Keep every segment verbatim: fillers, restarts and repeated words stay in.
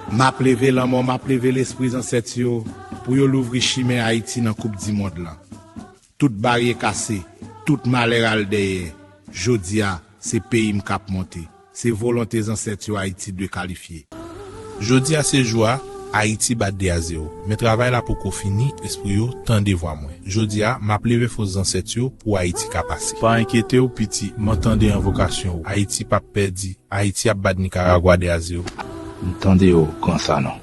M ap leve lanmò, m ap leve lespri zansèt yo pou yo louvri chimen Ayiti nan Koup di Mond lan. Tout baryè kase, tout malè al dèyè. Jodi a, se peyi m k ap monte. Se volonte zansèt yo Ayiti dwe kalifye. Jodi a se jou a, Ayiti bat de a zewo. Men travay la poko fini, espri yo, tande vwa mwen. Jodi a, m ap leve fòs zansèt yo pou Ayiti ka pase. Pa enkyete w, piti, mwen tande envokasyon ou. Ayiti p ap pèdi. Ayiti ap bat Nikaragwa de a zewo. M tande yo, Gran Sanon.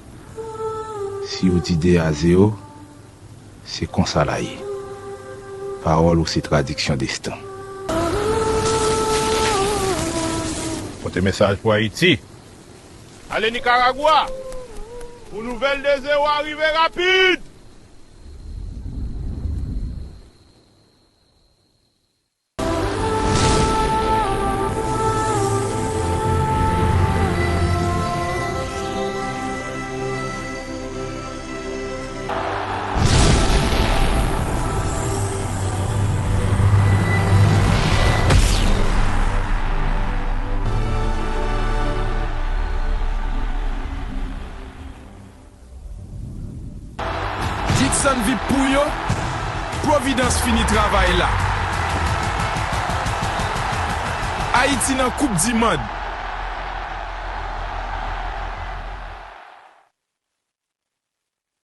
Si yo di de a zewo, se konsa l a ye. Pawòl ou se tradiksyon desten. Pote mesaj pou Ayiti. Ale Nikaragwa! Pou nouvèl de zewo a rive rapid! Judson Vip pou yo, Providence fini travay la. Ayiti nan Koup di Mond.